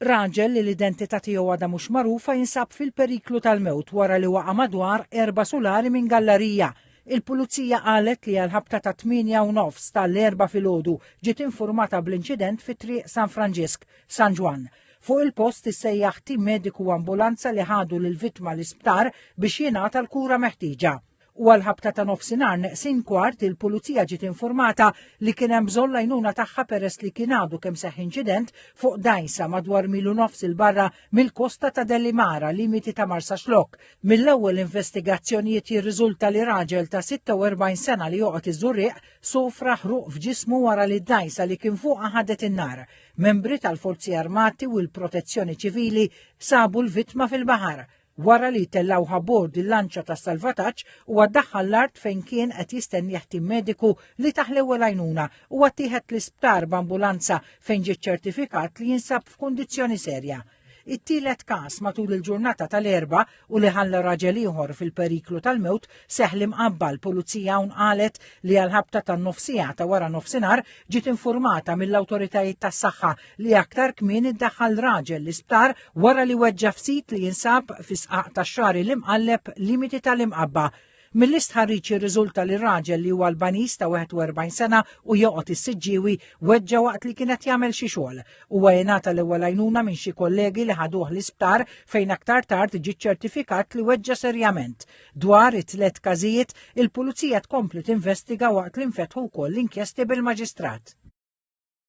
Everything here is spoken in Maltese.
Raġel li l-identità tiegħu għadha mhux magħrufa jinsab fil-periklu tal-mewt wara li waqa' madwar erba' sulari minn gallarija. Il-Pulizija qalet li għal ħabta ta' 8 u nofs tal-Erbgħa filgħodu ġiet infurmata bl-inċident fi Triq San Franġisk, San Ġwann. Fuq il-post issejjaħ tim mediku u ambulanza li ħadu l-vittma l-isptar biex jingħata l-kura meħtieġa. U għal-ħabta ta' nofsinhar neqsin kwart, il-pulizija ġiet informata li kien hemm bżonn l-għajnuna tagħha peress li kien għadu kemm seħħ inċident fuq dajsa madwar milu nofs il-barra mill-kosta ta' Delimara, limiti ta' Marsaxlokk. Mill-ewwel investigazzjonijiet jirriżulta li raġel ta' 46 sena li joqgħod iż-Żurrieq sofra ħruq f'ġismu wara li d-dajsa li kien fuqha ħadet in-nar. Membri tal-Forzi Armati u l-Protezzjoni Ċivili sabu l-vittma fil-baħar. Wara li tellgħuh abbord il-lanċa ta' salvataġġ, u ddaħħal l-art fejn kien qed jistennieh tim mediku li tah l-ewwel għajnuna u ttieħed l-isptar b'ambulanza fejn ġie ċertifikat li jinsab f'kundizzjoni serja. It-tielet każ matul il-ġurnata tal-Erbgħa u li ħalla raġel ieħor fil-periklu tal-mewt seħħ l-Imqabba. L-pulizija hawn qalet li għal-ħabta tan-nofs siegħa ta' wara nofsinhar ġiet informata mill-awtoritajiet tas-saħħa li aktar kmieni ddaħħal raġel l-isptar wara li weġġa f'sit li jinsab fi sqaq tax-Xagħri l-Imqalleb, limiti tal-Imqabba. Mill-istħarriġ jirriżulta li raġel li huwa Albaniż ta' 41 sena u joqgħod is-Siġġiewi weġġa waqt li kienet jagħmel xi xogħol. Huwa jingħata l-ewwel għajnuna minn xi kollegi li ħaduh l-isptar fejn aktar tard ġie ċertifikat li weġġa serjament. Dwar it-tlet każijiet, il-pulizija tkompli tinvestiga waqt li nfetħu wkoll inkjesti bil-maġistrat.